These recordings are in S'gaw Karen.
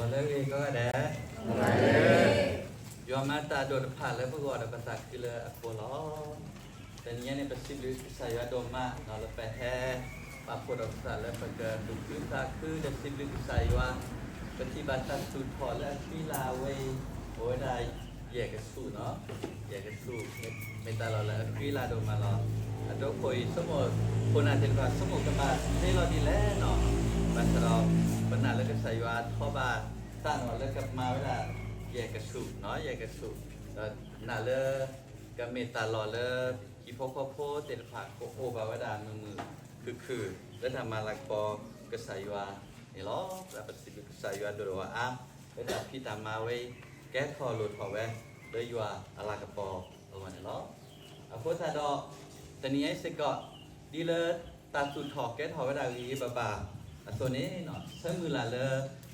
လၢအဂ့ၤကိးဂၤဒဲး, ယွၤမၤတၢ်ဒိၣ်တဖၣ်လၢပဂီၢ်ဒီးပသးခုလၢအဃိလီၤ. တနံၤအံၤန့ၣ် ပစံးဘျုးကစၢ်ယွၤဒိၣ်မးလၢပဟဲပာ်ဖှိၣ်ဒီးပသးလၢပကသူၣ်ခုသးခုဒီးစံးဘျုးကစၢ်ယွၤ, ပထံၣ်ဘၣ်တၢ်သူၣ်ထီၣ်လၢအသွံလၤအဝဲအံၤ အိၣ်ဝဲဒၣ်ယဲၢ်ကဆူၣ်နီၤ, ယဲၢ်ကဆူၣ်, မ့ၢ်တၢ်လီၢ်လၢအသွံလၤဒိၣ်မးလီၤ. အဒိခိၣ်အံၤ ဆိကမိၣ်ခိၣ်နၢ်သ့ၣ်တဖၣ် ဆိကမိၣ်ကမၤသ့လီၤဒ်လဲၣ်နီၤ, ဘၣ်ဆၣ်ဒီး ပနာ်လၢကစၢ်ယွၤထီဘၣ်သးနီၤ လၢကမၤဝဲဒၣ်ယဲၢ်ကဆူၣ်နီၤ, ယဲၢ်ကဆူၣ်, ဒီးနာ်လၢ ကမ့ၢ်တၢ်လီၢ်လၢ ဟံၣ်ဖိဃီဖိသ့ၣ်တဖၣ် ကအိၣ်ဘၣ်ဝဲဒၣ်မုာ်မုာ်ခုၣ်ခုၣ် လၢတၢ်မၤလၤကပီၤကစၢ်ယွၤန့ၣ်လီၤ. ပစံးဘျုးကစၢ်ယွၤဒိၣ်ဒိၣ်အါအါ လၢတၢ်ဖံးတၢ်မၤဝဲအံၤ ကဲထီၣ်လိၣ်ထီၣ်ဝဲ လၢယွၤအလၤကပီၤအဂီၢ်န့ၣ်လီၤ. အဃိသတးဒီး တနံၤအံၤစ့ၢ်ကီး ဒ်လၢတၢ်သူၣ်ထီၣ်ကဲထီၣ်ဝဲဒၣ်ဂ့ၤဂ့ၤဘၣ်ဘၣ်အသိးန့ၣ် ဆၢမုၢ်လၢ်လၢ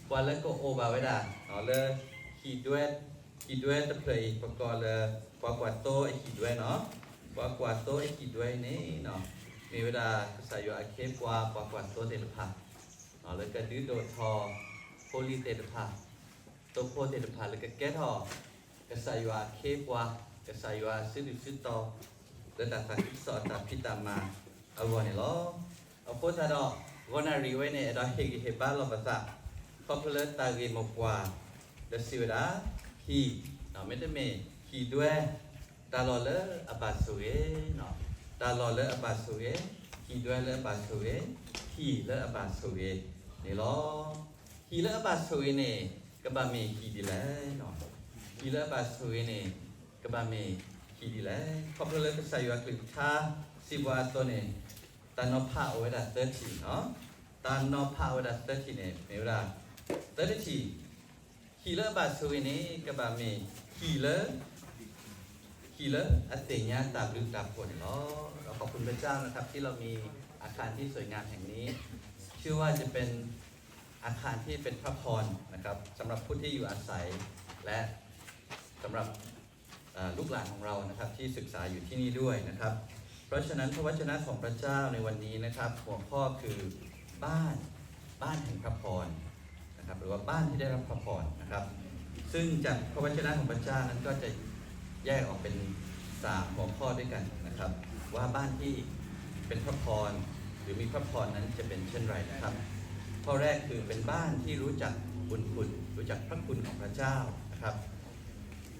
ပှၤလၢကအိၣ်ဘၣ်ဝဲဒၣ် လၢ ဟံၣ်ဒွဲတဖျၢၣ်အံၤ ပကိးလၢ ပှၤကွၢ်သိအဟံၣ်ဒွဲနီၤ, ပှၤကွၢ်သိအဟံၣ်ဒွဲအံၤန့ၣ် မ့ၢ်ဝဲဒၣ်ကစၢ်ယွၤအခ့အပှၤ ပှၤကွၢ်သိသ့ၣ်တဖၣ် လၢကဒုးဒိၣ်ထီၣ် ဖိလံၤသ့ၣ်တဖၣ် သိဖိသ့ၣ်တဖၣ်လၢကကဲထီၣ် ကစၢ်ယွၤအခ့အပှၤ ကစၢ်ယွၤအစုဒုၣ်စုတီၤ လၢတၢ်သးခုကစီၣ်အတၢ်ဖံးတၢ်မၤအဂီၢ်န့ၣ်လီၤ. အဃိသတးဒီး ဂီၤနၣ်ရံၣ်ဝဲန့ၣ် အဲၣ်ဒိးဟ့ၣ်ဂံၢ်ဟ့ၣ်ဘါလီၤပသး ခီဖျိလၢတၢ်ဂ့ၢ်မိၢ်ပှၢ် လၢစံးဝဲဒၣ် ဟံၣ်, မ့တမ့ၢ်ဟံၣ်ဒွဲ တၢ်လီၢ်လၢအဘၣ်ဆိၣ်ဂ့ၤ, တၢ်လီၢ်လၢအဘၣ်ဆိၣ်ဂ့ၤ, ဟံၣ်ဒွဲလၢအဘၣ်ဆိၣ်ဂ့ၤ, ဟံၣ်လၢအဘၣ်ဆိၣ်ဂ့ၤန့ၣ်လီၤ. ဟံၣ်လၢအဘၣ်ဆိၣ်ဂ့ၤန့ၣ် ကဘၣ်မ့ၢ်ဟံၣ်ဒ်လဲၣ်. ဟံၣ်လၢအဘၣ်ဆိၣ်ဂ့ၤန့ၣ် ကဘၣ်မ့ၢ်ဟံၣ်ဒ်လဲၣ်. ခီဖျိလၢကစၢ်ယွၤကလုၢ်ကထါစံးပှၤအသိးန့ၣ် တၢ်နီၤဖးအိၣ်ဝဲဒၣ်သၢထံၣ်နီၤ. တၢ်နီၤဖးအိၣ်ဝဲဒၣ်သၢထံၣ်န့ၣ် မ့ၢ်ဝဲဒၣ် သၢထံၣ် ဟံၣ်လၢအဘၣ်ဆိၣ်ဂ့ၤန့ၣ် ကဘၣ်မ့ၢ်ဟံၣ်လၢ ဟံၣ်လၢအသ့ၣ်ညါတၢ်ဘျုးတၢ်ဖှိၣ်န့ၣ်လီၤ. ဒီးขอบคุณพระเจ้านะครับ ที่เรามีอาคารที่สวยงามแห่งนี้ ชื่อว่าจะเป็นอาคารที่เป็นพระพรนะครับ สำหรับผู้ที่อยู่อาศัย และสำหรับ เอ่อ ลูกหลานของเรานะครับ ที่ศึกษาอยู่ที่นี่ด้วยนะครับ เพราะฉะนั้นพระวจนะของพระเจ้าในวันนี้นะครับ หัวข้อคือบ้าน บ้านแห่งพระพรนะครับ หรือว่าบ้านที่ได้รับพระพรนะครับ ซึ่งจากพระวจนะของพระเจ้านั้นก็จะแยกออกเป็นสามหัวข้อด้วยกันนะครับ ว่าบ้านที่เป็นพระพร หรือมีพระพรนั้นจะเป็นเช่นไรนะครับ ข้อแรกคือเป็นบ้านที่รู้จักบุญคุณ รู้จักพระคุณของพระเจ้านะครับ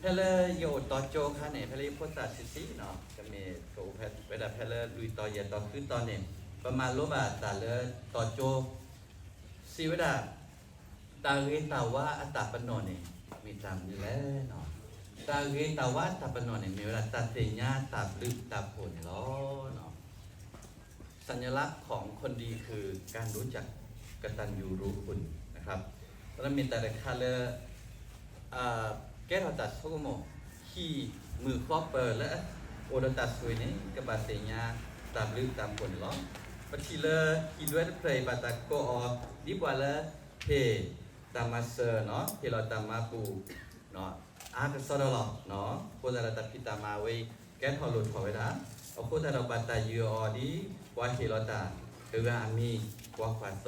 ဖဲလၢယအိၣ်တီကၠိခါန့ၣ် ဖဲလၢယဖိသၣ်ဆံးဆံးနီၤ ကမ့ၢ်ကအိၣ်ဖဲဝဲဒၣ်ဖဲလၢလွံၢ်တီၤယဲၢ်တီၤဃုတီၤန့ၣ် ပမၤလိဘၣ်တၢ်လၢတီကၠိ စံးဝဲဒၣ် တၢ်ဂ့ၤတၢ်ဝါအတၢ်ပနီၣ်န့ၣ် မ့ၢ်တၢ်မနုၤလဲၣ်. တၢ်ဂ့ၤတၢ်ဝါအတၢ်ပနီၣ်န့ၣ် မ့ၢ်ဝဲဒၣ်တၢ်သ့ၣ်ညါတၢ်ဘျုးတၢ်ဖှိၣ်န့ၣ်လီၤ. สัญลักษณ์ของคนดีคือการรู้จักกตัญญูรู้คุณนะครับ လၢမ့ၢ်တၢ်တခါလၢ ကဲထီၣ်တၢ်ဆိကမိၣ် ဟံၣ်မုၣ်ဃီပၢၤလၢ အိၣ်ဒီးတၢ်ဆိၣ်ဂ့ၤန့ၣ် ကဘၣ်သ့ၣ်ညါတၢ်ဘျုးတၢ်ဖှိၣ်န့ၣ်လီၤ. ပထံၣ်လၢဟံၣ်ဒွဲတဖျၢၣ်အံၤ ဘၣ်တၢ်ကိးအီၤ ဒ်ပှၤလၢဟ့ၣ်တၢ်မၤစၢၤနီၤ ဟ့ၣ်လီၤတၢ်မၤဘူၣ် အါကစီဒီလီၤ. အဃိသတးဒီးတၢ်ဖံးတၢ်မၤဝဲအံၤ ကဲထီၣ်လိၣ်ထီၣ်ဝဲဒၣ်. အဃိသတးဒီးဘၣ်တၢ်ယုၢ်အီၤဒ် ပှၤဟ့ၣ်လီၤတၢ်တဂၤအမံၤ ပှၤကွၢ်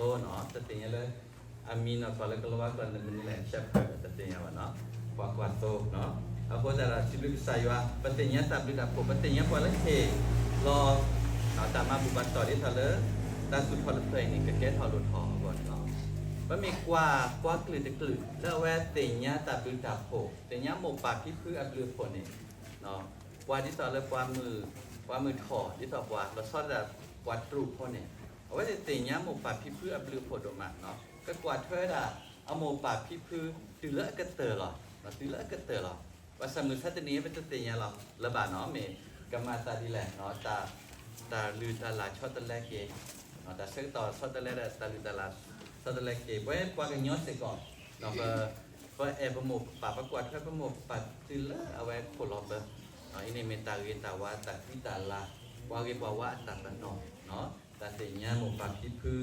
သိနီၤ. တသ့ၣ်ညါလၢ အမံၤနီၢ်ကီၢ်လၢကလီၤဝါကျိာ်န့ၣ် မနုၤလဲၣ် shepherd တသ့ၣ်ညါဘၣ်နီၤ ပှၤကွၢ်သိနီၤ. အဃိသတးဒီးစံးဘျုးကစၢ်ယွၤ ပသ့ၣ်ညါတၢ်ဘျုးတၢ်ဖှိၣ် ပသ့ၣ်ညါပှၤလၢဟ့ၣ်လီၤ တၢ်မၤဘူၣ်ဘၣ်တီၢ်ဒ်သိးလၢ တၢ်သူၣ်ထီၣ်တဖျၢၣ်အံၤန့ၣ် ကကဲထီၣ်လိၣ်ထီၣ်အဂီၢ်န့ၣ်လီၤ. ပမ့ၢ်ကွၢ်ပှၤကလုာ်တကလုာ် လၢအဝဲသ့ၣ်ညါတၢ်ဘျုးတၢ်ဖှိၣ် သ့ၣ်ညါမိၢ်ပၢ်ဖံဖုအဘျုးအဖှိၣ်န့ၣ် ပှၤဒ်သိးလၢ ပှၤမုၢ်ထီၣ် ဒ်သိးပှၤ လီၤဆီဒၣ်တၢ်ပှၤတြူၢ်ဖိန့ၣ် အဝဲသ့ၣ်သ့ၣ်ညါမိၢ်ပၢ်ဖံဖုအဘျုးအဖှိၣ်ဒိၣ်မးနီၤ. ကကွၢ်ထွဲဝဲဒၣ် အမိၢ်ပၢ်ဖံဖု တုၤလၢအကတၢၢ်လီၤ. တုၤလၢအကတၢၢ်လီၤ. ဘၣ်ဆၣ်မုၢ်ဆါတနံၤအံၤ ပတသ့ၣ်ညါလီၤလၢၤဘၣ်နီၤ မ့ၢ်ကမၤသးဒ်လဲၣ် တၢ်လုၢ်တၢ်လၢ်ဆီတလဲက့ၤ တၢ်ဆၢကတီၢ်ဆီတလဲဒီး တၢ်လုၢ်တၢ်လၢ်ဆီတလဲက့ၤ ပဝဲပှၤကညီစ့ၢ်ကီး ပ ပအဲၣ်ပမိၢ်ပပၢ် ပကွၢ်ထွဲပမိၢ်ပပၢ်တုၤလၢအဝဲခိၣ်လီၤဘၢ အံၤန့ၣ်မ့ၢ်တၢ်ဂ့ၤတၢ်ဝါ တၢ်ဃံတၢ်လၤ ပှၤဂ့ၤပှၤဝါအတၢ်ပနီၣ် တၢ်သ့ၣ်ညါမိၢ်ပၢ်ဖံဖု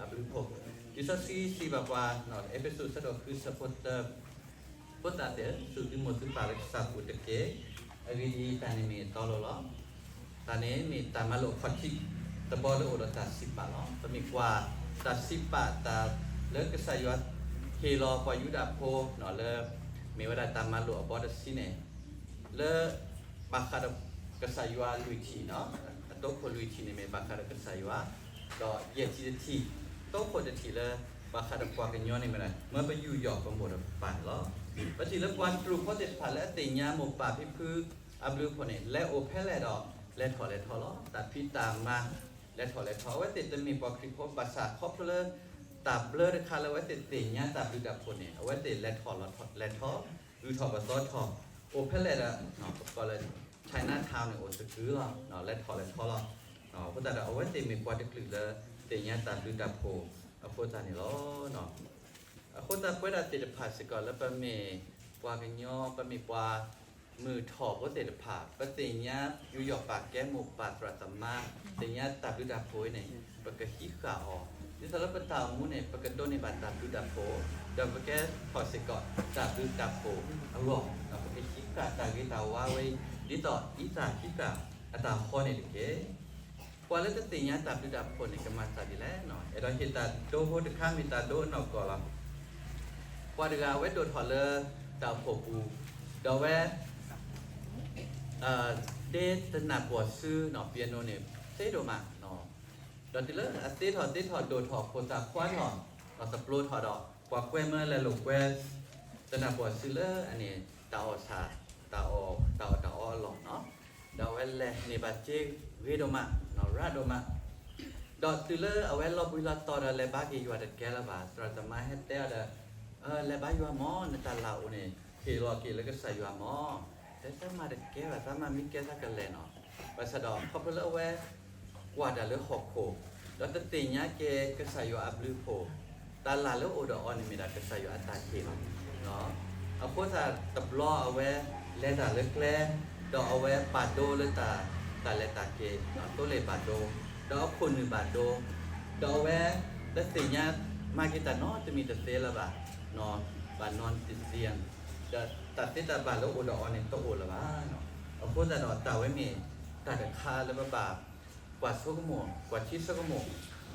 အဘျုးအဖှိၣ် လံာ်စီဆှံစံးဘၣ်ပှၤ အ့းဖ့းစူး အဆၢဒိၣ်ဃု အဆၢဖိတၢ ဖိသၣ်သ့ၣ်ဧၢ, စူၢ်သုမိၢ်သုပၢ်လၢကစၢ်ပူၤတက့ၢ်. အဂ့ၢ်ဒ်အံၤ, တၢ်န့ၣ်မ့ၢ်အတီအလိၤလီၤ. တၢ်န့ၣ်မ့ၢ်တၢ်မၤလိာ်အခီၣ်ထံးတဘီလၢအိၣ်ဒီးတၢ်စံးပာ်လီၤ. ပမ့ၢ်ကွၢ်တၢ်စံးပာ်တၢ်လၢကစၢ်ယွၤ ဟ့ၣ်လီၤပှၤယူဒၤဖိလၢ မ့ၢ်ဝဲဒၣ်တၢ်မၤလိာ်အဘီတဆံန့ၣ် လၢ ဘၣ်ဃးဒီးကစၢ်ယွၤလွံၢ်ထံၣ်, အတီခိၣ်လွံၢ်ထံၣ်န့ၣ် မ့ၢ်ဘၣ်ဃးဒီးကစၢ်ယွၤ, ဒီးယဲၢ်ထံၣ်တထံၣ်, တီခိၣ်တထံၣ်လၢ ဘၣ်ဃးဒီးပှၤကညီန့ၣ်မ့ၢ် မၢပယူးယီၣ်ပမိၢ်ဒီးပပၢ်န့ၣ်လီၤ. ပထံၣ်လၢပှၤတြူၢ်ဖိသ့ၣ်တဖၣ်လၢအသ့ၣ်ညါမိၢ်ပၢ်ဖံဖုအဘျုးအဖှိၣ်န့ၣ် လဲၤအိၣ်ဖဲလဲၣ်ဒီး လဲၤထီၣ်လဲၤထီလီၤ. တၢ်ဖံးတၢ်မၤ လဲၤထီၣ်လဲၤထီ, အဝဲသ့ၣ်တမ့ၢ်ပှၤခရံာ်ဖိဘၣ်ဆၣ် ခီဖျိလၢ တၢ်ဘျၢတခါလၢအဝဲသ့ၣ်သ့ၣ်ညါတၢ်ဘျုးတၢ်ဖှိၣ်န့ၣ် အဝဲသ့ၣ်လဲၤထီၣ်လဲၤထီ, ဂုၤထီၣ်ပသီထီၣ်, အိၣ်ဖဲလဲၣ်ဒီး ပကိးလၢ Chinatown န့ၣ် အိၣ်သကုၤလီၤ, လဲၤထီၣ်လဲၤထီလီၤ. အဃိသတးဒီး အဝဲသ့ၣ်မ့ၢ်ပှၤတကလုာ်လၢ သ့ၣ်ညါတၢ်ဘျုးတၢ်ဖှိၣ်အဃိသတးန့ၣ်လီၤ. အဃိသတးပဝဲဒၣ်သ့ၣ်တဖၣ်စ့ၢ်ကီးလၢပမ့ၢ်ပှၤကညီ ပမ့ၢ်ပှၤမုၢ်ထီၣ်ဖိသ့ၣ်တဖၣ် ပသ့ၣ်ညါယူးယီၣ်ပာ်ကဲမိၢ်ပၢ်သရၣ်သမါ သ့ၣ်ညါတၢ်ဘျုးတၢ်ဖှိၣ်အံၤန့ၣ် ပကဟံးဃာ်အီၤ, ဒ်သိးလၢပတၢ်အိၣ်မူန့ၣ် ပကဒိးန့ၢ်ဘၣ်တၢ်ဘျုးတၢ်ဖှိၣ်, ဒီးပကဲထီၣ်စ့ၢ်ကီးတၢ်ဘျုးတၢ်ဖှိၣ်အဂီၢ်, ဒီးပကဟံးဃာ်တၢ်ဂ့ၤတၢ်ဝါဝဲအံၤ ဒ်သိးအံသၣ်ဟံးဃာ်အတၢ်ဟီန့ၣ်တက့ၢ်. ပှၤလၢတသ့ၣ်ညါတၢ်ဘျုးတၢ်ဖှိၣ်န့ၣ် ကမၤသးဒ်လဲၣ်. အဲၣ်ဒိးဟ့ၣ်တၢ်ဒိဖိတခါ မ့ၢ်တၢ်ဒိအနီၢ်ကီၢ်လီၤ. ပှၤတဂၤအဝဲဒိၣ်ထီၣ်လၢတၢ်အိၣ်ဖှိၣ်ပူၤ, ဒီးအဝဲ ဒ့တနၢ်ပၢၢ်စု piano န့ၣ် သ့ဒိၣ်မး, ဒီးတုၤလၢအသ့ထီၣ်သ့ထီၣ်ဒိၣ်ထီၣ် ဖိသၣ်ခွါထီၣ်, ဒီးသပျိထီၣ်ဒီး ပှၤကွဲမၢလဲၤလိာ်ကွဲ တနၢ်ပၢၢ်စုလၢအန့ၣ် တၢ်အီၣ်ဆၣ်, တၢ်အီၣ်, တၢ်အီၣ်တၢ်အီအလီၢ်န့ၣ်, ဒီးအဝဲလဲၤန့ၢ်ဘၣ်စ့ဂ့ၤဒိၣ်မး, ရၤဒိၣ်မး, ဒီးတုၤလၢအဝဲလီၤဘှံးလီၤတီၤဒီး လဲၤဘါက့ၤယွၤတကဲလၢၤဘၣ်. သရၣ်သမါဟဲတဲအီၤဒီး, လဲၤဘါယွၤမၢ်, နတၢ်လၢ်အိၣ်န့ၣ် ဟ့ၣ်လီၤက့ၤလၢကစၢ်ယွၤမၢ်, တဲသးမၤတကဲဘၣ်, သးမၤမ့ၢ်ကဲသးကလဲၤန့ၣ်, ဘၣ်ဆၣ်ဒီးခီဖျိလၢအဝဲ ကွၢ်တၢ်လၢဟီၣ်ခိၣ်, ဒီးတသ့ၣ်ညါက့ၤကစၢ်ယွၤအဘျုးအဖှိၣ်, တၢ်လၢ်လၢအအိၣ်ဒီးအီၤန့ၣ်မ့ၢ်ဒၣ်ကစၢ်ယွၤအတၢ်ဟ့ၣ်လီၤ. အဃိသတးတဘျီအဝဲလဲၤတၢ်လၢကျဲ, ဒီးအဝဲဘၣ်ဒိလၢတၢ်, တၢ်လဲၤတၢ်က့ၤ, သိလ့ၣ်ဘၣ်ဒိ, ဒီးအခိၣ်နူာ်ဘၣ်ဒိ, ဒီးအဝဲတသ့ၣ်ညါ မၤက့ၤတၢ်နီတမံၤတသ့လၢၤဘၣ်, ဘၣ်နီတသ့, ဒီးတၢ်သ့တၢ်ဘၣ်လၢအအိၣ်ဒီးအီၤန့ၣ်တအိၣ်လၢၤဘၣ်. အဃိသတးဒီးတၢ်ဝဲမ့ၢ်တၢ်တခါလၢပဘၣ် ကွၢ်ဆိကမိၣ်, ကွၢ်ထံဆိကမိၣ်,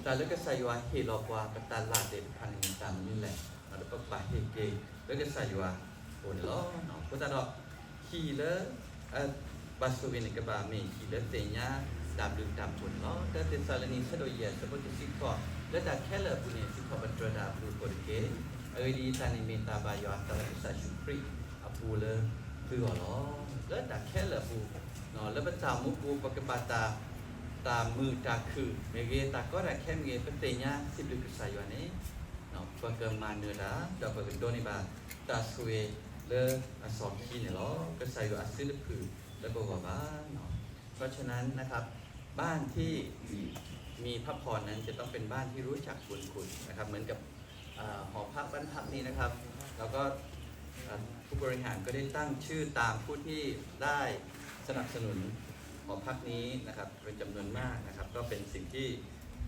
တၢ်လၢကစၢ်ယွၤဟ့ၣ်လီၤပှၤ ပတၢ်လၢ်သ့ၣ်တဖၣ်န့ၣ်မ့ၢ်တၢ်မနုၤလဲၣ်, ဒီးပကဘၣ်ဟ့ၣ်က့ၤလၢကစၢ်ယွၤအအိၣ်န့ၣ်လီၤ. အဃိသတးဒီး ဟံၣ်လၢ ဘၣ်ဆိၣ်ဂ့ၤန့ၣ် ကဘၣ်မ့ၢ်ဟံၣ်လၢသ့ၣ်ညါတၢ်ဘျုးတၢ်ဖှိၣ်န့ၣ်လီၤ. တၢသ့းစၤလနံ ဆၢဒိၣ်ယဲၢ် ဆၢဖိတဆံဃိး, လၢတၢ်ခဲလၢာ်အပူၤန့ၣ် သုထီၣ်ပတြၢၤတၢ်အဘျုးအဖှိၣ်တက့ၢ်. အဂ့ၢ်ဒ်အံၤ, တၢ်န့ၣ်မ့ၢ်တၢ်ဘၣ်ယွၤအသးလၢကစၢ်ယ့ၣ်ၡူးခရံာ်အပူၤလၢသုဂီၢ်လီၤ. လၢတၢ်ခဲလၢာ်အပူၤ, လၢပတၢ်အိၣ်မူပူၤ ပကဘၣ်တၢ်, တၢ်မုာ်တၢ်ခုၣ်မ့ၢ်ဂ့ၤ, တၢ်ကီတၢ်ခဲမ့ၢ်ဂ့ၤ, ပသ့ၣ်ညါစံးဘျုးကစၢ်ယွၤန့ၣ် ပကမၤနၢၤတၢ် ဒီးပကဒိးန့ၢ်ဘၣ်တၢ်ဆိၣ်ဂ့ၤလၢအစီၣ်ခံန့ၣ်လီၤ. ကစၢ်ယွၤအစုတဖုၣ်လၢပဂီၢ်ဘၣ်. เพราะฉะนั้นนะครับ บ้านที่มีพระพรนั้นจะต้องเป็นบ้านที่รู้จักบุญคุณนะครับ เหมือนกับ เอ่อ หอพักบ้านพักนี้นะครับ แล้วก็ เอ่อ ผู้บริหารก็ได้ตั้งชื่อตามผู้ที่ได้สนับสนุนหอพักนี้นะครับ เป็นจำนวนมากนะครับ ก็เป็นสิ่งที่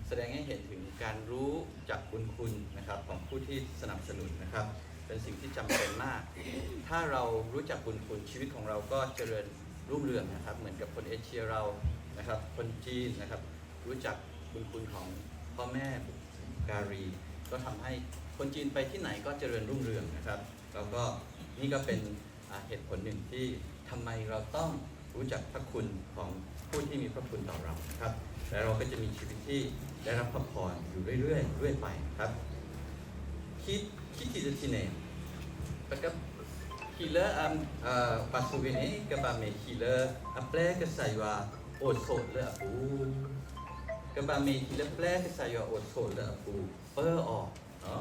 แสดงให้เห็นถึงการรู้จักบุญคุณนะครับ ของผู้ที่สนับสนุนนะครับ เป็นสิ่งที่จำเป็นมาก ถ้าเรารู้จักบุญคุณ ชีวิตของเราก็เจริญรุ่งเรืองนะครับ เหมือนกับคนเอเชียเรานะครับ คนจีนนะครับ รู้จักบุญคุณของพ่อแม่บุพการี ก็ทำให้คนจีนไปที่ไหนก็เจริญรุ่งเรืองนะครับ แล้วก็นี่ก็เป็น อ่า เหตุผลหนึ่งที่ทำไมเราต้องรู้จักพระคุณของผู้ที่มีพระคุณต่อเรานะครับ แล้วเราก็จะมีชีวิตที่ได้รับพระพรอยู่เรื่อยๆ เรื่อยไปนะครับ คิด คิดทีละทีเนี่ย ပက ဟံၣ်လၢ အ အ ဘၣ်ဆိၣ်ဂ့ၤန့ၣ် ကဘၣ်မ့ၢ်ဟံၣ်လၢအပျဲကစၢ်ယွၤအိၣ်ဆိးလၢအပူၤ, ကဘၣ်မ့ၢ်ဟံၣ်လၢပျဲကစၢ်ယွၤအိၣ်ဆိးလၢအပူၤ ပၢအီၤ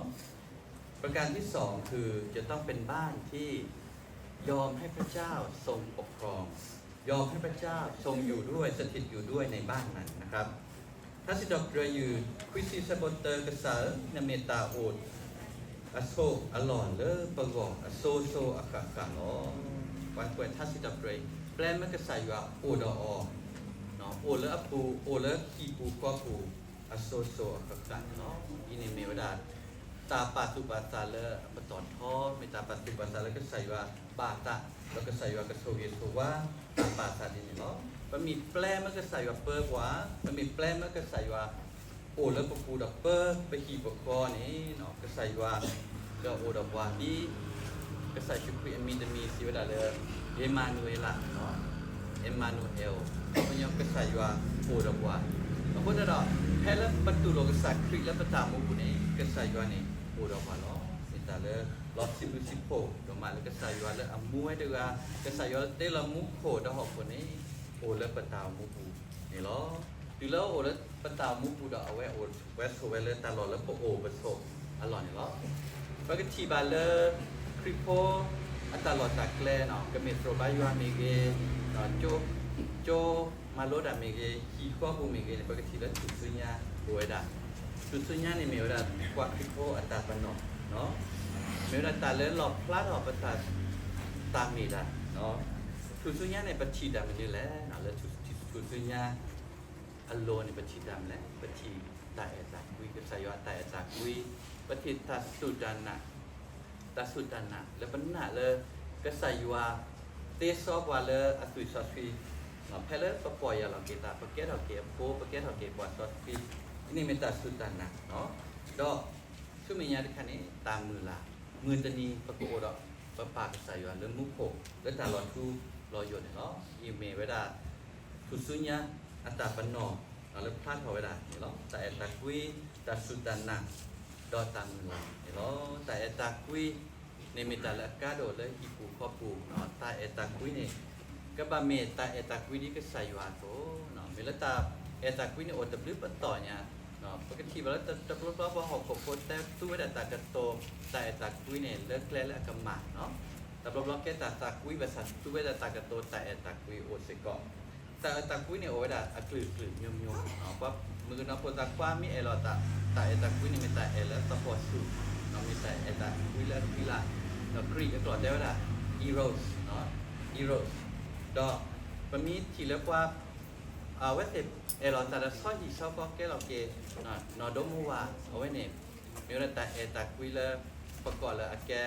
ประการที่สองคือจะต้องเป็นบ้านที่ยอมให้พระเจ้าทรงปกครอง ยอมให้พระเจ้าทรงอยู่ด้วย สถิตอยู่ด้วยในบ้านนั้นนะครับ ထါစံးထီၣ်ပတြၢၤယုၢ် ခွံဆံ ဆၢဖိတၢ ကစၢ်ဧၢ, နမ့ၢ်တၢ်အိၣ်အဆိးအလီၢ်လၢပဂီၢ်အစိၤစိၤအဃၣ်ဃၣ်လီၤ. ပှၤကွဲးထါစံးထီၣ်ပတြၢၤအံၤ ပျဲမၢကစၢ်ယွၤအိၣ်ဒီးအီၤ, အိၣ်လၢအပူၤ, အိၣ်လၢဟံၣ်ပူၤဃီပူၤ အစိၤစိၤအဃၣ်ဃၣ်န့ၣ်လီၤ. ဒ်န့ၣ်မ့ၢ်ဝဲဒၣ် တၢ်ပာ်သူၣ်ပာ်သးလၢအပတီၢ်ထီ, မ့ၢ်တၢ်ပာ်သူၣ်ပာ်သးလၢကစၢ်ယွၤဘၣ်သး, ဒီးကစၢ်ယွၤကဆိၣ်ဂ့ၤဆိၣ်ဝါတၢ်ပာ်သးဒ်န့ၣ်လီၤ. ပမ့ၢ်ပျဲမၢကစၢ်ယွၤပၢပှၤ, ပမ့ၢ်ပျဲမၢကစၢ်ယွၤအိၣ်လၢပပူၤဒီးပၢပဟံၣ်ပဃီန့ၣ် ကစၢ်ယွၤ ဒီးအိၣ်ဒီးပှၤဒ် ကစၢ်ယ့ၣ်ၡူးခရံာ်အမံၤတမံၤစံးဝဲဒၣ်လၢ အ့မၤနူၤအ့လး, အ့မၤနူၤအ့လး, ပှၤကညီကစၢ်ယွၤအိၣ်ဒီးပှၤ, အဃိသတးဒီး ဖဲလၢပတူၢ်လိာ်ကစၢ်ခရံာ်လၢပတၢ်အိၣ်မူပူၤန့ၣ် ကစၢ်ယွၤန့ၣ်အိၣ်ဒီးပှၤလီၤ. မ့ၢ်တၢ်လၢ လီၤဆံးဘျုးဆံးဖှိၣ်ဒိၣ်မးလၢကစၢ်ယွၤလၢအမူဝဲတဂၤ, ကစၢ်ယွၤလၢတ့လီၤမူခိၣ်ဒီးဟီၣ်ခိၣ်န့ၣ် အိၣ်လၢပတၢ်အိၣ်မူပူၤန့ၣ်လီၤ. တုၤလၢအအိၣ်လၢပတၢ်အိၣ်မူပူၤဒီး အဝဲအိၣ်ဝဲဆိးဝဲလၢတၢ်လီၢ်လၢပအိၣ်ပဆိးအလီၢ်န့ၣ်လီၤ. ပကထံၣ်ဘၣ်လၢ ခရံာ်ဖိအတၢ်လီၢ်တၢ်ကျဲန့ၣ် ကမ့ၢ်သရိာ်ဘါယွၤမ့ၢ်ဂ့ၤ, ကၠိမၤလိတၢ်မ့ၢ်ဂ့ၤ, ဟံၣ်ဃီပူၤမ့ၢ်ဂ့ၤန့ၣ် ပကထံၣ်လၢထူၣ်စုညါအိၣ်ဝဲဒၣ်. ထူၣ်စုညါန့ၣ်မ့ၢ်ဝဲဒၣ် ပှၤခရံာ်ဖိအတၢ်ပနီၣ်, မ့ၢ်ဝဲဒၣ်တၢ်လၢလီၣ်ဖျါထီၣ်ပတၢ် တၢ်မ့ၢ်တၢ် ထူၣ်စုညါန့ၣ် ပထံၣ်တၢ်မနုၤလဲၣ်. လၢထူၣ်စုညါအလိၤန့ၣ် ပထံၣ်တၢ်မနုၤလဲၣ်. ပထံၣ်တၢ်အဲၣ်တၢ်ကွံ, ကစၢ်ယွၤတၢ်အဲၣ်တၢ်ကွံ, ပထံၣ်တၢ်စူၢ်တၢ်နာ်, တၢ်စူၢ်တၢ်နာ်လၢပနာ်လၢ ကစၢ်ယွၤသ့စီပှၤလၢအသွံၣ်စီဆှံ, ဖဲလၢပပီၢ်ယၢ်လီၤက့ၤသး, ပကဲထီၣ်က့ၤအဖိ, ပကဲထီၣ်က့ၤပှၤစီဆှံ, အန့ၣ်မ့ၢ်တၢ်စူၢ်တၢ်နာ်, ဒီးဆူမဲာ်ညါတခါန့ၣ် တၢ်မုၢ်လၢ်, မုၢ်တနံၤပကအိၣ်ဒီး ပပၢ်ကစၢ်ယွၤလၢမူခိၣ် လၢတၢ်လီၤထူလီၤယိာ်န့ၣ်လီၤ. အံၤမ့ၢ်ဝဲဒၣ် ထူၣ်စုညါအတၢ်ပနီၣ်လၢဖျါထီၣ်ဝဲဒၣ်န့ၣ်လီၤ. တၢ်အဲၣ်တၢ်ကွံ, တၢ်စူၢ်တၢ်နာ်, ဒီးတၢ်မုၢ်လၢ်န့ၣ်လီၤ. တၢ်အဲၣ်တၢ်ကွံန့ၣ်မ့ၢ်တၢ်လၢအကါဒိၣ်လၢဟံၣ်ပူၤဃီပူၤ, တၢ်အဲၣ်တၢ်ကွံန့ၣ် ကဘၣ်မ့ၢ်တၢ်အဲၣ်တၢ်ကွံဒ်ကစၢ်ယွၤအသိး, မ့ၢ်လၢတၢ်အဲၣ်တၢ်ကွံန့ၣ် အိၣ်တဘျုးပတီၢ်ညါ, ပကထံၣ်ဘၣ်လၢတဘျီဘျီပှၤဟီၣ်ခိၣ်ဖိတဲသူဝဲဒၣ်တၢ်ကတိၤ တၢ်အဲၣ်တၢ်ကွံန့ၣ် လၢကျဲလၢအကမၣ်, တဘျီဘျီကဲတၢ်သးကွံ ဘၣ်ဆၣ်သူဝဲဒၣ်တၢ်ကတိၤ တၢ်အဲၣ်တၢ်ကွံအိၣ်စ့ၢ်ကီး. တၢ်အဲၣ်တၢ်ကွံန့ၣ်အိၣ်ဝဲဒၣ်အကလုာ်ကလုာ်မျိုးမျိုး, ပှၤမုၣ်ကနီၤဖိသၣ်ခွါမ့ၢ်အဲၣ်လီၤသး, တၢ်အဲၣ်တၢ်ကွံန့ၣ်မ့ၢ်တၢ်အဲၣ်လၢသဟီၣ်ဆူၣ်, မ့ၢ်တၢ်အဲၣ်တၢ်ကွံလၢအဃံလၤ, ဒီးကရံးအကျိာ်တဲဝဲဒၣ် eros, eros, ဒီးပမ့ၢ်ထံၣ်လၢပှၤ အဝဲသ့ၣ်အဲၣ်လီၤသးဒီးဆီဟံၣ်ဆီဃီကဲလီၤက့ၤ နီၢ်ဒီမါဝၤ, အဝဲန့ၣ် မ့ၢ်ဝဲဒၣ်တၢ်အဲၣ်တၢ်ကွံလၢ ပကိးလၢအကဲ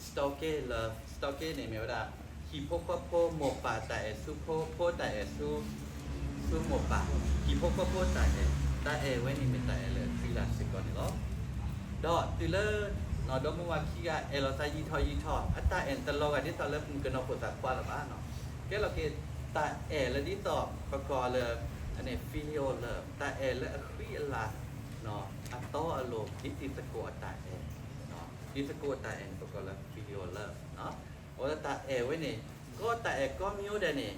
storge love, storge န့ၣ်မ့ၢ်ဝဲဒၣ် ဟံၣ်ဖိဃီဖိ မိၢ်ပၢ်တၢ်အဲၣ်ဆူဖိ, ဖိတၢ်အဲၣ်ဆူ ဆူမိၢ်ပၢ်, ဟံၣ်ဖိဃီဖိတၢ်အဲၣ်, တၢ်အဲၣ်ဝဲန့ၣ်မ့ၢ်တၢ်အဲၣ်လၢအဃံလၤစ့ၢ်ကီးန့ၣ်လီၤ. ဒီးတုၤလၢ နီၢ်ဒီမါဝၤခံဂၤအဲၣ်လီၤသးယံာ်ထီၣ်ယံာ်ထီၣ်, အတၢ်အဲၣ်န့ၣ်တလီၤဂာ်ဒ်သိးလၢမုၣ်ကနီၤဖိသၣ်ခွါလၢၤဘၣ်, ကဲလီၤက့ၤ တၢ်အဲၣ်လၢဒ်သိး ပကိးလၢ အန့ၣ် filial love, တၢ်အဲၣ်လၢအဃံအလၤ အတီအလိၤ ဒ်တံၤသကိးအတၢ်အဲၣ်, တံၤသကိးအတၢ်အဲၣ်န့ၣ် ပကိးလၢ filial love, အဝဲတၢ်အဲၣ်ဝဲန့ၣ် ကီတၢ်အဲၣ်ကိးမံၤဒဲးန့ၣ်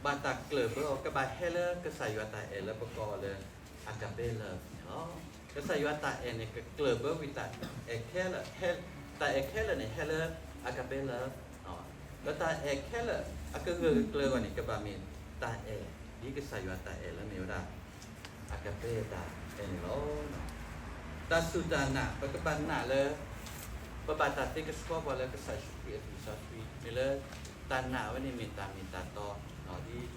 ဘၣ်တၢ်ကျၢၢ်ဘၢအီၤ ကဘၣ်ဟဲလၢကစၢ်ယွၤတၢ်အဲၣ်လၢပကိးအီၤလၢ agape love န့ၣ်လီၤ. ကစၢ်ယွၤတၢ်အဲၣ်န့ၣ် ကကျၢၢ်ဘၢဝံၤတၢ်အဲၣ်ခဲလၢာ်, တၢ်အဲၣ်ခဲလၢာ်န့ၣ် ဟဲလၢ agape love, ဒီးတၢ်အဲၣ်ခဲလၢာ် အကဂၢၢ်ကကျၢၤအဂီၢ်န့ၣ် ကဘၣ်မ့ၢ်တၢ်အဲၣ် ဒ်ကစၢ်ယွၤတၢ်အဲၣ်လၢမ့ၢ်ဝဲဒၣ် agape တၢ်အဲၣ်န့ၣ်လီၤ. တၢ်စူၢ်တၢ်နာ် ပကဘၣ်နာ်လၢ ပဘၣ်တၢ်သ့ကဆှီပှၤလၢကစၢ်ယ့ၣ်ၡူးခရံာ်အသွံၣ်စီဆှံ မ့ၢ်လၢ တၢ်နာ်ဝဲန့ၣ်မ့ၢ်တၢ်မ့ၢ်တၢ်တီ, ဒ်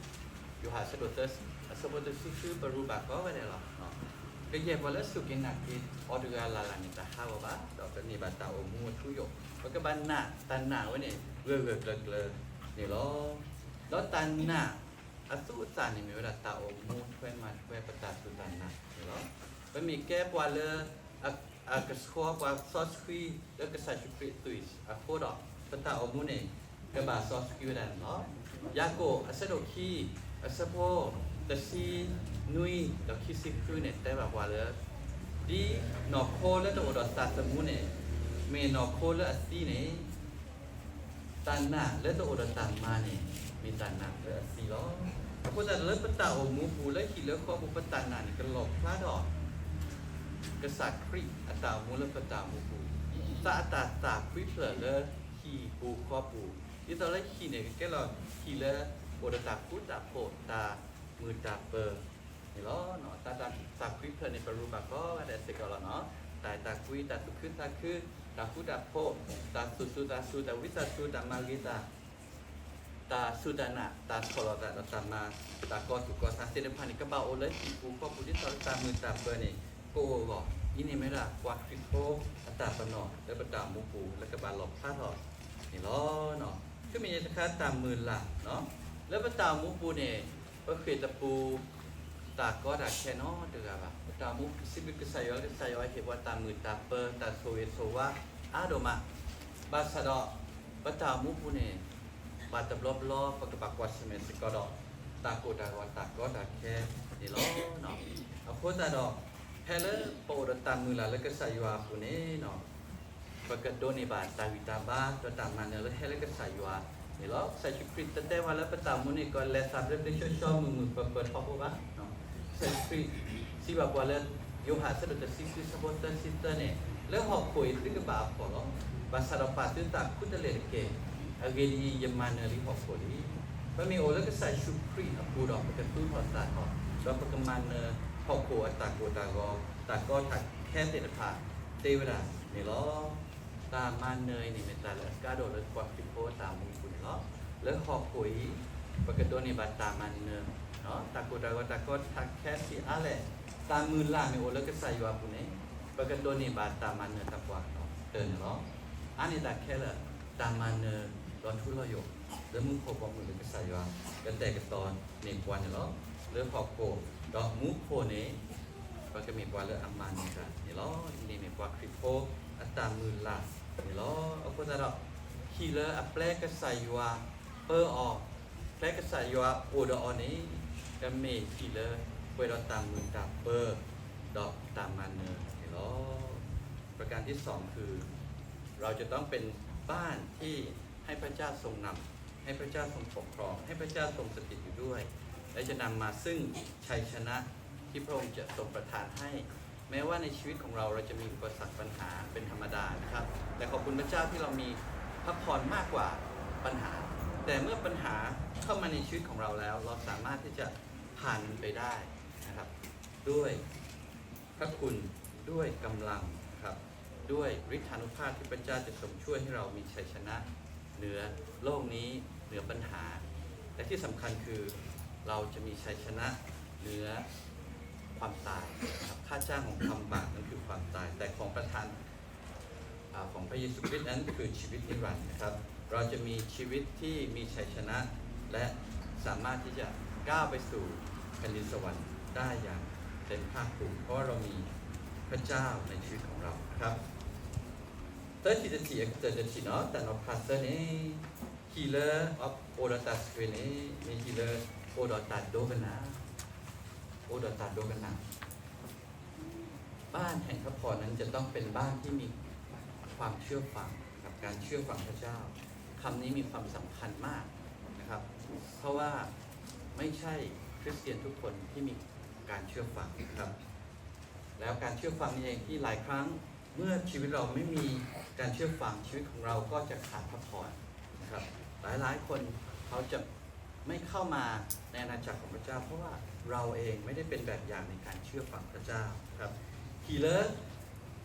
ယိၤဟၣ်အဆၢဒိၣ်သၢ အဆၢဖိတဆံဃု ပရူးဘၣ်ကီဝဲဒၣ်လီၤ. ကယဲၢ်ပှၤလၢအစူၢ်က့ၤနာ်က့ၤအီၤတဂၤလၢ်လၢ်န့ၣ် တဟးဂီၤဘၣ်, ဒီးကန့ၢ်ဘၣ်တၢ်အိၣ်မူအထူအယိာ်, ပကဘၣ်နာ်တၢ်နာ်ဝဲန့ၣ် ဂၢၢ်ဂၢၢ်ကျၢၤကျၢၤန့ၣ်လီၤ. ဒီးတၢ်နာ်အသူအသၣ်န့ၣ်မ့ၢ်ဝဲဒၣ် တၢ်အိၣ်မူထွဲမၤထွဲပတၢ်စူၢ်တၢ်နာ်န့ၣ်လီၤ. ပမ့ၢ်ကဲပှၤလၢ အကဆှီပှၤစီဆှံလၢကစၢ်ယ့ၣ်ၡူးခရံာ်အသွံၣ်အဃိဒီး ပတၢ်အိၣ်မူန့ၣ် ကဘၣ်စီဆှံဝဲဒၣ်န့ၣ်လီၤ. ယၤကိာ်အဆၢဒိၣ်ခံ အဆၢဖိ တဆံနွံ ဒီးခံဆံဃုန့ၣ် တဲဘၣ်ပှၤလၢ ဒ်နီၢ်ခိလၢတအိၣ်ဒီးသးသမူန့ၣ် မ့ၢ်နီၢ်ခိလၢအသံန့ၣ် တၢ်နာ်လၢတအိၣ်ဒီးတၢ်မၤန့ၣ် မ့ၢ်တၢ်နာ်လၢအသံလီၤ. အဃိသတးလၢပတၢ်အိၣ်မူပူၤ လၢဟံၣ်လၢဃီပူၤ ပတၢ်နာ်န့ၣ် ကလီၣ်ဖျါထီၣ် ကစၢ်ခရံာ်အတၢ်အိၣ်မူလၢပတၢ်အိၣ်မူပူၤ, သးအတၢ်သးခွံဖျၢၣ်လၢဟံၣ်ပူၤဃီပူၤ, ဒ်သိးလၢဟံၣ်န့ၣ် ကကဲလီၤဟံၣ်လၢ အိၣ်ဒီးတၢ်ဃူတၢ်ဖိး တၢ်မုာ်တၢ်ပၢၤန့ၣ်လီၤ. တၢ်သးခွံဖျၢၣ်န့ၣ် ပရူးဘၣ်ကီးဂၤဒဲးစ့ၢ်ကီးလီၤ. တၢ်အဲၣ်တၢ်ကွံ, တၢ်သူၣ်ခုသးခု, တၢ်ဃူတၢ်ဖိး, တၢ်သူၣ်စူၤသးစူၤ, တၢ်ဝံသးစူၤ, တၢ်မၤဂ့ၤတၢ် တၢ်စူၢ်တၢ်နာ်, တၢ်ဆီၣ်လီၤသးဒီးတၢ်မၤ, တၢ်ကီသူၣ်ကီသးသ့ၣ်တဖၣ်န့ၣ် ကဘၣ်အိၣ်လၢဟံၣ်ပူၤဃီပူၤ ဒ်သိးတၢ်မုာ်တၢ်ပၢၤန့ၣ် ကအိၣ်အဂီၢ်, အံၤန့ၣ်မ့ၢ်ဒၣ်ပှၤခရံာ်ဖိအတၢ်ပနီၣ်လၢပတၢ်အိၣ်မူပူၤ လၢကဘၣ်လီၣ်ဖျါထီၣ်န့ၣ်လီၤ. ဆူမဲာ်ညါတခါတၢ်မုၢ်လၢ်, လၢပတၢ်အိၣ်မူပူၤန့ၣ် ပဃ့ၢ်တပူၤ တၢ်ကီတၢ်ခဲနီတဂၤဘၣ်. ပတၢ်အိၣ်မူစံးဘျုးကစၢ်ယွၤလၢကစၢ်ယွၤဟ့ၣ်ပှၤတၢ်မုာ်တၢ်ပၢၤ တၢ်ဆိၣ်ဂ့ၤဆိၣ်ဝါ အါဒိၣ်မး, ဘၣ်ဆၣ်ဒီး ပတၢ်အိၣ်မူပူၤန့ၣ် ဘၣ်တဘျီဘျီ ပကဘၣ်ကွၢ်ဆၢၣ်မဲာ်စ့ၢ်ကီးဒီး တၢ်ကိၢ်တၢ်ဂီၤ တၢ်ကီတၢ်ခဲန့ၣ်လီၤ. အဃိသတးဒီး ဖဲလၢပအိၣ်ဒီးတၢ်မုၢ်လၢ်လၢကစၢ်ယွၤအပူၤန့ၣ် ပကဒိးန့ၢ်ဘၣ်တၢ်ဂံၢ်တၢ်ဘါ ဒီးတၢ်မၤနၢၤလၢဟဲလၢကစၢ်ယွၤန့ၣ်လီၤ. ကစၢ်ယ့ၣ်ၡူးခရံာ်တတဲဝဲလၢပတၢ်အိၣ်မူန့ၣ် ကလဲၤသးဘျ့ဘျ့ဆှီဆှီ မုာ်မုာ်ပၢၤပၢၤထီဘိဘၣ်. ကစၢ်ယ့ၣ်ၡူးခရံာ်စံးဘၣ်ပှၤလၢ ယိၤဟၣ်အဆၢဒိၣ်တဆံခံ ဆၢဖိသၢဆံသၢန့ၣ်, လၢဟီၣ်ခိၣ်အံၤသုကဘၣ်အဖှီၣ်လီၤ. ဘၣ်ဆၣ်ဒီးပာ်သုသးခူတလဲၣ်တက့ၢ်. အဂ့ၢ်ဒ်အံၤ, ယမၤနၢၤလံဟီၣ်ခိၣ်လံ. ပမ့ၢ်အိၣ်လၢကစၢ်ယ့ၣ်ၡူးခရံာ်အပူၤဒီး ပကသူၣ်ထီၣ်သးထီၣ်, ဒီးပကမၤနၢၤဟီၣ်ခိၣ်အတၢ်ကိၢ်တၢ်ဂီၤ တၢ်ကီတၢ်ခဲသ့ၣ်တဖၣ်သ့ဝဲဒၣ်န့ၣ်လီၤ. တၢ်မၤနၢၤအံၤန့ၣ် မ့ၢ်တၢ်လၢအကါဒိၣ်လၢပှၤခရံာ်ဖိအတၢ်အိၣ်မူအပူၤန့ၣ်လီၤ. လၢဟီၣ်ခိၣ်အံၤ ပကဒိးန့ၢ်ဘၣ်တၢ်မၤနၢၤ, တၢ်ကိၢ်တၢ်ဂီၤ တၢ်ကီတၢ်ခဲဆံးအါလဲၣ်, တၢ်မုၢ်လၢ်မ့ၢ်အိၣ်လၢကစၢ်ယွၤအပူၤန့ၣ် ပကဒိးန့ၢ်ဘၣ်တၢ်မၤနၢၤတၢ်ပှၢ်ကတၢၢ်န့ၣ်လီၤ. အါန့ၢ်တၢ်ခဲလၢာ် တၢ်မၤနၢၤလီၤထူလီၤယိာ် လၢမူခိၣ်ဘီမုၢ်လၢကစၢ်ယွၤကတဲာ်ကတီၤန့ၢ်ပှၤန့ၣ်လီၤ. လၢဟီၣ်ခိၣ်, ဒီးမူခိၣ်န့ၣ် ပကမ့ၢ်ပှၤလၢအမၤနၢၤတၢ်န့ၣ်လီၤ. အံၤန့ၣ်မ့ၢ်ပှၤခရံာ်ဖိအတၢ်မုၢ်လၢ်န့ၣ်လီၤ. အဃိသတးဒီး ဟံၣ်လၢအပျဲကစၢ်ယွၤပၢအီၤ, ပျဲကစၢ်ယွၤအိၣ်ဒီးအီၤန့ၣ် ကမ့ၢ်ဟံၣ်လၢပှဲၤဒီးတၢ်မုာ်တၢ်ပၢၤ ဒီးတၢ်မၤနၢၤန့ၣ်လီၤ. ประการที่สองคือ เราจะต้องเป็นบ้านที่ให้พระเจ้าทรงนำ ให้พระเจ้าทรงปกครอง ให้พระเจ้าทรงสถิตอยู่ด้วย และจะนำมาซึ่งชัยชนะที่พระองค์จะทรงประทานให้ แม้ว่าในชีวิตของเราเราจะมีอุปสรรคปัญหาเป็นธรรมดานะครับ แต่ขอบคุณพระเจ้าที่เรามีพระพรมากกว่าปัญหา แต่เมื่อปัญหาเข้ามาในชีวิตของเราแล้ว เราสามารถที่จะผ่านมันไปได้นะครับ ด้วยพระคุณ ด้วยกำลังนะครับ ด้วยฤทธานุภาพที่พระเจ้าจะทรงช่วยให้เรามีชัยชนะเหนือโลกนี้ เหนือปัญหา และที่สำคัญคือเราจะมีชัยชนะเหนือความตายนะครับ ค่าจ้างของความบาปนั้นคือความตาย แต่ของประทาน อาของพระเยซูคริสต์นั้นคือชีวิตนิรันดร์นะครับ เราจะมีชีวิตที่มีชัยชนะ และสามารถที่จะก้าวไปสู่แผ่นดินสวรรค์ได้อย่างเต็มภาคภูมิ เพราะว่าเรามีพระเจ้าในชีวิตของเรานะครับ သၢထံၣ်တထံၣ် အကတၢၢ်တထံၣ်နီၤ တၢ်နီၤဖးသၢန့ၣ် ဟံၣ်လၢအိၣ်ဒီးတၢ်ဆိၣ်ဂ့ၤန့ၣ် မ့ၢ်ဟံၣ်လၢအိၣ်ဒီးတၢ်ဒိကနၣ်, အိၣ်ဒီးတၢ်ဒိကနၣ် บ้านแห่งพระพรนั้นจะต้องเป็นบ้านที่มีความเชื่อฟังนะครับ การเชื่อฟังพระเจ้า คำนี้มีความสำคัญมากนะครับ เพราะว่าไม่ใช่คริสเตียนทุกคนที่มีการเชื่อฟังนะครับ แล้วการเชื่อฟังนี้เองที่หลายครั้งเมื่อชีวิตเราไม่มีการเชื่อฟัง ชีวิตของเราก็จะขาดพระพรนะครับ หลายๆคนเขาจะไม่เข้ามาในอาณาจักรของพระเจ้า เพราะว่าเราเองไม่ได้เป็นแบบอย่างในการเชื่อฟังพระเจ้านะครับ ဟံၣ်လၢ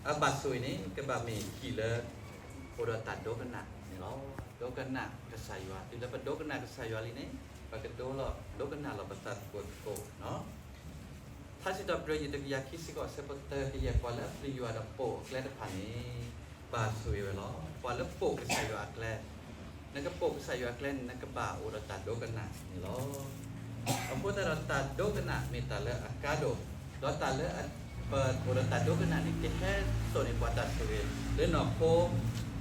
အဘၣ်ဆိၣ်ဂ့ၤန့ၣ် ကဘၣ်မ့ၢ်ဟံၣ်လၢ အိၣ်ဒီးတၢ်ဒိကနၣ်န့ၣ်လီၤ. ဒိကနၣ်ကစၢ်ယွၤ တုၤလၢပဒိကနၣ်ကစၢ်ယွၤလံန့ၣ် ပကဒိလီၤ ဒိကနၣ်လီၤပသးသကိးသကိးနီၤ ထါစံးထီၣ်ပတြၢၤ ယံၤတကယၤခံဆံဃိး အဆၢဖိသၢ ကယဲၢ်ပှၤလၢအပျံၤယွၤဒီးပိာ်အကျဲတဖၣ်န့ၣ် ဘၣ်ဆိၣ်ဂ့ၤဝဲလီၤ. ပှၤလၢပိာ်ကစၢ်ယွၤအကျဲ, နကပိာ်ကစၢ်ယွၤအကျဲန့ၣ် နကဘၣ်အိၣ်ဒီးတၢ်ဒိကနၣ်န့ၣ်လီၤ. အဃိသတးဒီးတၢ်ဒိကနၣ်မ့ၢ်တၢ်လၢအကါဒိၣ်, ဒီးတၢ်လၢပအိၣ်ဒီးတၢ်ဒိကနၣ်န့ၣ် ကဟဲစိာ်န့ၢ်ပှၤတၢ်ဆိၣ်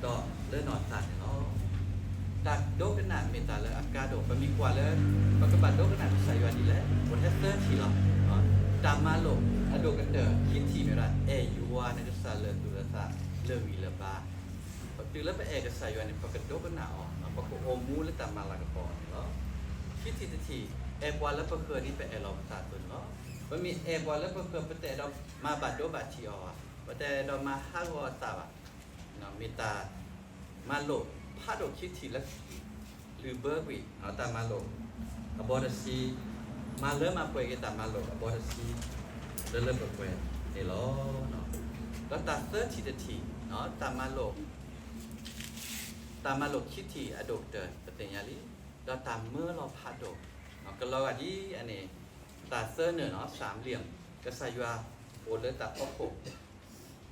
ဂ့ၤ လၢနီၢ်ခိ ဒီးလၢနီၢ်သးန့ၣ်လီၤ. တၢ်ဒိကနၣ်မ့ၢ်တၢ်လၢအကါဒိၣ်, ပမ့ၢ်ကွၢ်လၢ ပကဘၣ်ဒိကနၣ်ကစၢ်ယွၤဒ်လဲၣ်, အိၣ်ထဲသၢထံၣ်လီၤ. တၢ်မၤလိာ်အဒိၣ်ကတၢၢ်ခံထံၣ်မ့ၢ်ဝဲဒၣ် အဲၣ်ယွၤနကစၢ်လၢာ်သူၣ်လၢာ်သး လၢာ်ဂံၢ်လၢာ်ဘါ, တုၤလၢပအဲၣ်ကစၢ်ယွၤန့ၣ် ပကဒိကနၣ်အီၤ, ပကအိၣ်မူလၢတၢ်မၤလၤကပီၤအီၤန့ၣ်လီၤ. ခံထံၣ်တထံၣ် အဲၣ်ပှၤလၢပဃၢၤဒ်ပအဲၣ်လီၤပသးအသိးန့ၣ်လီၤ. ပမ့ၢ်အဲၣ်ပှၤလၢပဃၢၤ ပတအဲၣ်ဒိးမၤဘၣ်ဒိဘၣ်ထံးအီၤဘၣ်, ပတအဲၣ်ဒိးမၤဟးဂီၤအသးဘၣ် မ့ၢ်တၢ်မၤလိာ်ဖးဒိၣ်ခံထံၣ်လၢ လုၢ်ဘၢကွံာ် တၢ်မၤလိာ်အဘီတဆံ, မၤလၢမၤပှဲၤက့ၤတၢ်မၤလိာ်အဘီတဆံ လၢလၢပှဲၤပှဲၤန့ၣ်လီၤ. ဒီးတၢ်သၢထံၣ်တထံၣ် တၢ်မၤလိာ် တၢ်မၤလိာ်ခံထံၣ်အဒိၣ်ကတၢၢ် ပသ့ၣ်ညါလံ, ဒီးတၢ်မၢလီၤဖးဒိၣ် ကလီၤဂာ်ဒ်အန့ၣ် တၢ်သၢနၢၤနီၤ စၢ်လံၣ် ကစၢ်ယွၤအိၣ်လၢတၢ်ဖီခိၣ်,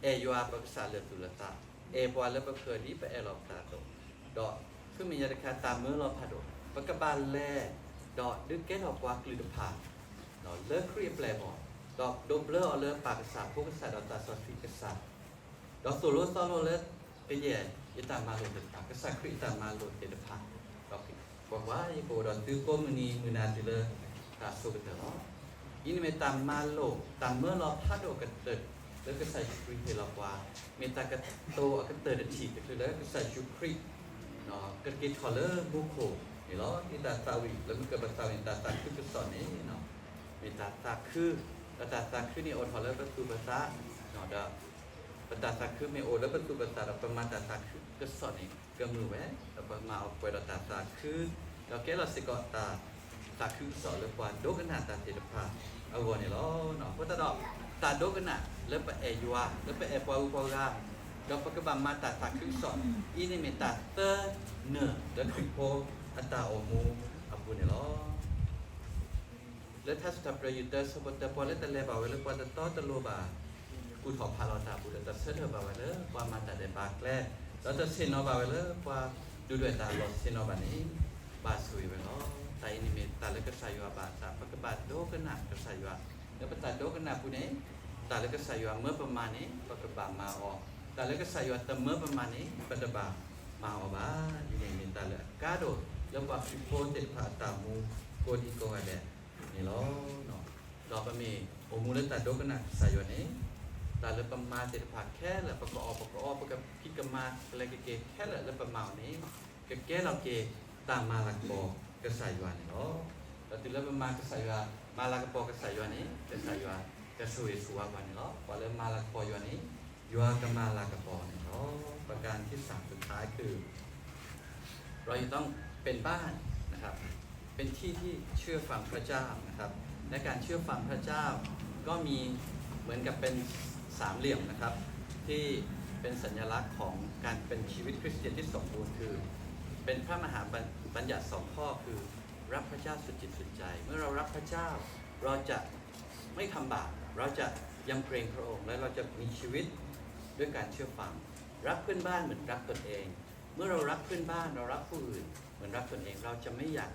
အဲၣ်ယွၤပကစၢ်လၢာ်သူၣ်လၢာ်သး, အဲၣ်ပှၤလၢပဃၢၤဒ်ပအဲၣ်လီၤပသးအသိး, ဒီးဆူမဲာ်ညါတခါ တၢ်မၢလီၤဖးဒိၣ် ပကဘၣ်လဲၤ ဒီးဒုးကဲထီၣ်ပှၤကလုာ်တဖၣ် လၢခရံာ်အပျဲၢ်အဘီၣ်, ဒီးဒိးဘျၢအီၤလၢပၢ်ကစၢ် ဖိကစၢ် ဒီးသးစီဆှံကစၢ်, ဒီးသိၣ်လိသီလိလၢ ကယဲၢ်ယတၢ်မၤလိာ်သ့ၣ်တဖၣ်, ကစၢ်ခရံာ်အတၢ်မၤလိာ်သ့ၣ်တဖၣ်, ဒီးကွၢ်ကွၢ်, ယကအိၣ်ဒီးသုကိးမုၢ်နံၤမုၢ်နၤတုၤလၢတၢ်ဆိကတၢၢ်လီၤ. အံၤန့ၣ်မ့ၢ်တၢ်မၤလိာ်, တၢ်မၢလီၤဖးဒိၣ်ကတၢၢ်လၢကစၢ်ယ့ၣ်ၡူးခရံာ်ဟ့ၣ်လီၤပှၤ, မ့ၢ်တၢ်ကတိၤအကတၢၢ်တထံၣ် တချုးလၢကစၢ်ယ့ၣ်ၡူးခရံာ် ကက့ၤထီၣ်လၢမူခိၣ်န့ၣ်လီၤ. ဒ်တၢ်သးဝံၣ်လၢမုၢ်ကပသးဝံၣ်န့ၣ် တၢ်သးခုကစီၣ်န့ၣ် မ့ၢ်တၢ်သးခု, ဒီးတၢ်သးခုန့ၣ်အိၣ်ထီၣ်လၢပသူၣ်ပသး, ဒီး ပတၢ်သးခုမ့ၢ်အိၣ်လၢပသူၣ်ပသးဒီး ပမၤတၢ်သးခုကစီၣ်န့ၣ် ကမုာ်ဝဲ, ဒီးပမၤအီၤပှဲၤဒီးတၢ်သးခု, ဒီးကဲလီၤစ့ၢ်ကီးတၢ်သးခုကစီၣ်လၢပှၤဒိကနၣ်တၢ်သ့ၣ်တဖၣ်အဂီၢ်န့ၣ်လီၤ. အဃိသတးဒီး တၢ်ဒိကနၣ်လၢပအဲၣ်ယွၤ, လၢပအဲၣ်ပှၤဂုၤပှၤဂၤ, ဒီးပကဘၣ်မၤတၢ်သးခုကစီၣ်, အံၤန့ၣ်မ့ၢ်တၢ်သၢနၢၤလၢခရံာ်ဖိအတၢ်အိၣ်မူအပူၤန့ၣ်လီၤ. လၢထါစံးထီၣ်ပတြၢၤ ယုၢ်တၢ ဆၢဖိတၢ, ပှၤလၢတလဲၤဘၣ်ဝဲလၢပှၤတတီတလိၤဘၣ် ကူၣ်ထီၣ်ဖးလီၤတၢ်အပူၤဒီး တဆၢထၢၣ်ဘၣ်ဝဲလၢပှၤမၤတၢ်ဒဲးဘးအကျဲ, ဒီးတဆ့ၣ်နီၤဘၣ်ဝဲလၢပှၤဒုၣ်ဒွဲၣ်တၢ်အလီၢ်ဆ့ၣ်နီၤဘၣ်န့ၣ်, ဘၣ်ဆိၣ်ဂ့ၤဝဲလီၤ. တၢ်အံၤန့ၣ်မ့ၢ်တၢ်လၢကစၢ်ယွၤဘၣ်အသး, ပကဘၣ်ဒိကနၣ်ကစၢ်ယွၤ, လၢပတၢ်ဒိကနၣ်ပူၤန့ၣ်, တၢ်လၢကစၢ်ယွၤမၢပမၤန့ၣ် ပကဘၣ်မၤအီၤ, တၢ်လၢကစၢ်ယွၤတမၢပမၤန့ၣ် ပတဘၣ်မၤအီၤဘၣ်. အံၤန့ၣ်မ့ၢ်တၢ်လၢအကါဒိၣ်လၢပှၤခရံာ်ဖိသ့ၣ်တဖၣ်အတၢ်မူကိးဒံကိးဂၤဒဲးန့ၣ်လီၤ. ဒီးပမ့ၢ်အိၣ်မူလၢတၢ်ဒိကနၣ်ကစၢ်ယွၤန့ၣ်, တၢ်လၢပမၤသ့ၣ်တဖၣ်ခဲလၢာ်, ပကအီၣ်ပကအီ, ပကဖံးကမၤ, ကလဲၤကက့ၤခဲလၢာ်လၢပမၤအီၤန့ၣ်, ကကဲထီၣ်က့ၤတၢ်မၤလၤကပီၤကစၢ်ယွၤန့ၣ်လီၤ. ဒီးတုၤလၢပမၤကစၢ်ယွၤ, မၤလၤကပီၤကစၢ်ယွၤန့ၣ်, ကစၢ်ယွၤကဆိၣ်ဂ့ၤဆိၣ်ဝါပှၤန့ၣ်လီၤ. ပှၤလၢမၤလၤကပီၤယွၤန့ၣ်, ယွၤကမၤလၤကပီၤန့ၣ်လီၤ. ประการที่สาม สุดท้ายคือ เราจะต้องเป็นบ้าน นะครับ เป็นที่ที่เชื่อฟังพระเจ้า นะครับ และการเชื่อฟังพระเจ้าก็มีเหมือนกับเป็นสามเหลี่ยม นะครับ ที่เป็นสัญลักษณ์ของการเป็นชีวิตคริสเตียนที่สมบูรณ์ คือเป็นพระมหาบัญบัญญัติสองข้อ คือรักพระเจ้าสุดจิตสุดใจ เมื่อเรารักพระเจ้า เราจะไม่ทำบาป เราจะยำเกรงพระองค์ และเราจะมีชีวิตด้วยการเชื่อฟัง รักเพื่อนบ้านเหมือนรักตนเอง เมื่อเรารักเพื่อนบ้าน เรารักผู้อื่นเหมือนรักตนเอง เราจะไม่อยาก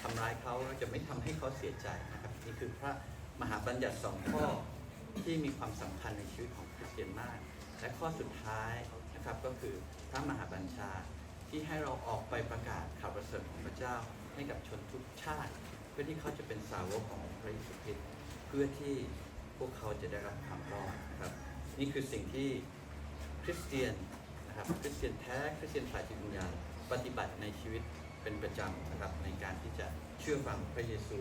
ทำร้ายเขา เราจะไม่ทำให้เขาเสียใจนะครับ นี่คือพระมหาบัญญัติสองข้อที่มีความสำคัญในชีวิตของคริสเตียนมาก และข้อสุดท้ายนะครับ ก็คือพระมหาบัญชาที่ให้เราออกไปประกาศข่าวประเสริฐของพระเจ้าให้กับชนทุกชาติ เพื่อที่เขาจะเป็นสาวกขององค์พระเยซูคริสต์ เพื่อที่พวกเขาจะได้รับความรอดนะครับ นี่คือสิ่งที่คริสเตียนนะครับ คริสเตียนแท้ คริสเตียนฝ่ายจิตวิญญาณ ปฏิบัติในชีวิตเป็นประจำนะครับ ในการที่จะเชื่อฟังพระเยซู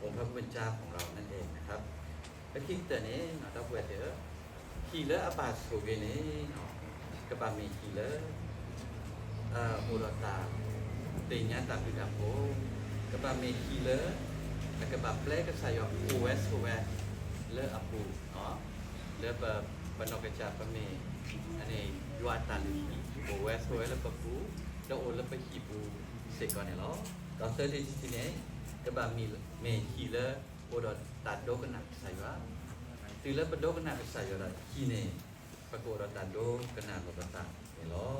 องค์พระผู้เป็นเจ้าของเรานั่นเองนะครับ ပခံကတၢၢ်န့ၣ် ဒီပုၢ်ဝဲၢ်သ့ၣ်ဧၢ, ဟံၣ်လၢအဘၣ်ဆိၣ်ဂ့ၤန့ၣ် ကဘၣ်မ့ၢ်ဟံၣ်လၢ အိၣ်ဒီးတၢ်သ့ၣ်ညါတၢ်ဘျုးတၢ်ဖှိၣ်, ကဘၣ်မ့ၢ်ဟံၣ်လၢ အကဘၣ်ပျဲကစၢ်ယွၤအိၣ်ဝဲဆိးဝဲလၢအပူၤ, လၢပ ပနီၢ်ကစၢ် ပမ့ၢ် ယွၤအတၢ်လုၢ်ဟံၣ် အိၣ်ဝဲဆိးဝဲလၢပပူၤ, ဒီးအိၣ်လၢပဟံၣ်ပူၤစ့ၢ်ကီးန့ၣ်လီၤ. ဒီးသၢထံၣ်တထံၣ်န့ၣ် ကဘၣ်မ့ၢ်ဟံၣ်လၢ အိၣ်ဒီးတၢ်ဒိကနၣ်ကစၢ်ယွၤ, တုၤလၢပဒိကနၣ်ကစၢ်ယွၤဒီးဟံၣ်န့ၣ် ပကအိၣ်ဒီးတၢ်ဒိကနၣ်လိာ်ပသးန့ၣ်လီၤ.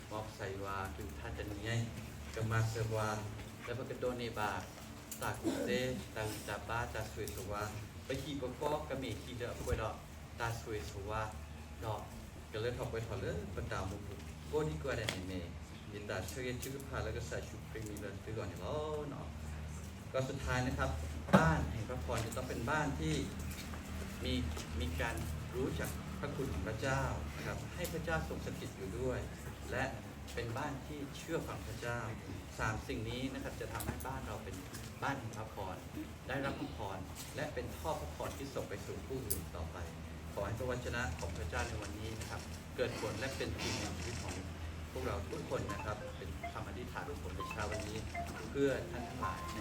မ်ကစၢ်ယွၤအကလုၢ်ကထါတနံၤအံၤ ကမၤစၢၤပှၤ လၢပကဒိးန့ၢ်ဘၣ် တၢ်ကူၣ်သ့, တၢ်ဂံၢ်တၢ်ဘါ, တၢ်ဆိၣ်ဂ့ၤဆိၣ်ဝါ, ပဟံၣ်ပဃီကမ့ၢ်ဟံၣ်လၢအပှဲၤဒီးတၢ်ဆိၣ်ဂ့ၤဆိၣ်ဝါ, ဒီးကလၢထီၣ်ပှဲၤထီၣ်လၢပတၢ်အိၣ်မူပူၤ ကိးဒံကိးဂၤဒဲးန့ၣ်မ့ၢ် ယတၢ်ဆိၣ်ဂ့ၤထုကဖၣ်လၢကစၢ်ယ့ၣ်ၡူးခရံာ်မံၤလၢသုဂီၢ်န့ၣ်လီၤ. ก็สุดท้ายนะครับ บ้านแห่งพระพรจะต้องเป็นบ้านที่มี มีการรู้จักพระคุณของพระเจ้านะครับ ให้พระเจ้าทรงสถิตอยู่ด้วย และเป็นบ้านที่เชื่อฟังพระเจ้า สามสิ่งนี้นะครับ จะทำให้บ้านเราเป็นบ้านแห่งพระพร ได้รับพระพร และเป็นท่อพระพรที่ส่งไปสู่ผู้อื่นต่อไป ขอให้พระวจนะของพระเจ้าในวันนี้นะครับ เกิดผลและเป็นจริงในชีวิตของพวกเราทุกคนนะครับ เป็นคำอธิษฐานของผมในเช้าวันนี้ เพื่อท่านทั้งหลายใน